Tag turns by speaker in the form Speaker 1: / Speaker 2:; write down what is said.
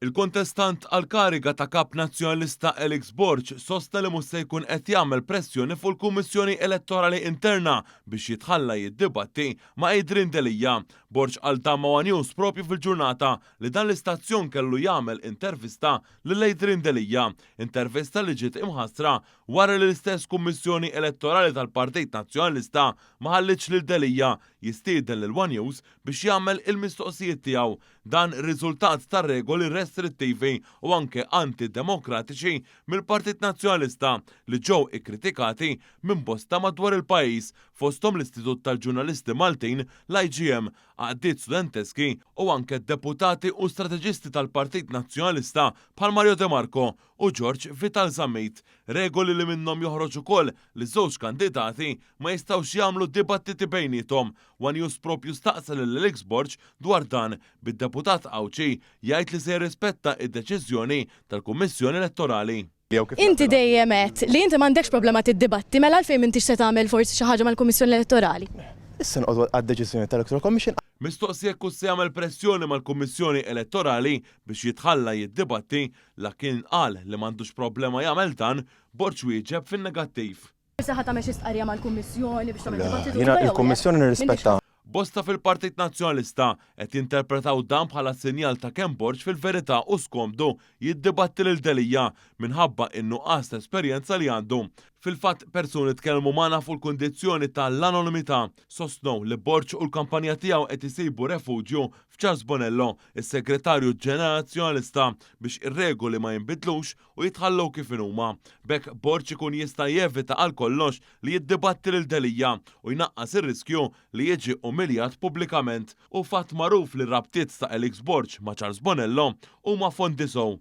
Speaker 1: Il-kontestant għall-kariga ta' Kap Nazzjonalista Alex Borg sostna li mhux se jkun qed jagħmel pressjoni fuq il-Kummissjoni Elettorali Interna biex jitħalla jiddibatti ma' Adrian Delia. Borg qal dan ma' one News propju fil-ġurnata li dan l-istazzjon kellu jagħmel intervista lil Adrian Delia, intervista li ġiet imħassra wara li l-istess Kummissjoni Elettorali tal-Partit Nazzjonalista ma ħallietx lil Delia jistieden lil one News biex jagħmel il-mistoqsijiet tiegħu. Dan riżultat ta' regoli restrittivi u anke anti-demokratiċi mill-Partit Nazzjonalista li ġew ikkritikati minn bosta madwar il-pajjiż fosthom l-Istitut tal-Ġurnalisti Maltin, l-IGM, għaqdiet studenteski u anke deputati u strateġisti tal-Partit Nazzjonalista bħal Mario De Marco u George Vital Zammit. Regoli li minnhom joħroġ ukoll li żewġ kandidati ma jistgħux jagħmlu dibattiti bejniethom. One News propju staqsa lil Alex Borg dwar dan, bid-deputat Għawdxi jgħid li se jirrispetta d-deċiżjoni tal-Kummissjoni Elettorali.
Speaker 2: Inti dejjem għedt li inti m'għandekx problema tiddibatti, mela għalfejn m'intix se tagħmel forsi xi ħaġa mal-Kummissjoni Elettorali?
Speaker 3: Issa noqogħdu għad-deċiżjoni tal-Electoral Commission.
Speaker 1: Mistoqsi jekk hux se jagħmel pressjoni mal-Kummissjoni Elettorali biex jitħalla jiddibatti, La kien qal li m'għandux problema jagħmel dan, Borg wieġeb fin-negattiv.
Speaker 2: Forsi ħa tagħmel xi stqarrija mal-Kummissjoni biex tagħmel
Speaker 3: Le,
Speaker 2: dibattitu
Speaker 3: jiena
Speaker 2: jew le?
Speaker 3: il-Kummissjoni
Speaker 2: M'intix
Speaker 3: nirrispettaha.
Speaker 1: Bosta fil-Partit Nazzjonalista qed jinterpretaw dan bħala sinjal ta' kemm Borg fil-verità hu skomdu jiddibatti lil Delia minħabba n-nuqqas ta' esperjenza li għandu. Fil-fatt persuni tkellmu magħna fuq il-kundizzjoni ta' l-anonimità sostnew li Borg u l-kampanja tiegħu qed isibu refuġju f'Charles Bonello, is-Segretarju Ġenerali Nazzjonalista, biex ir-regoli ma jinbidlux u jitħallew kif inhuma. B'hekk Borg ikun jista' jevita għal kollox li jiddibatti lil Delia u jnaqqas ir-riskju li jiġi umiljat pubblikament. Hu fatt magħruf li r-rabtiet ta' Alex Borg ma' Charles Bonello huma fondi sew.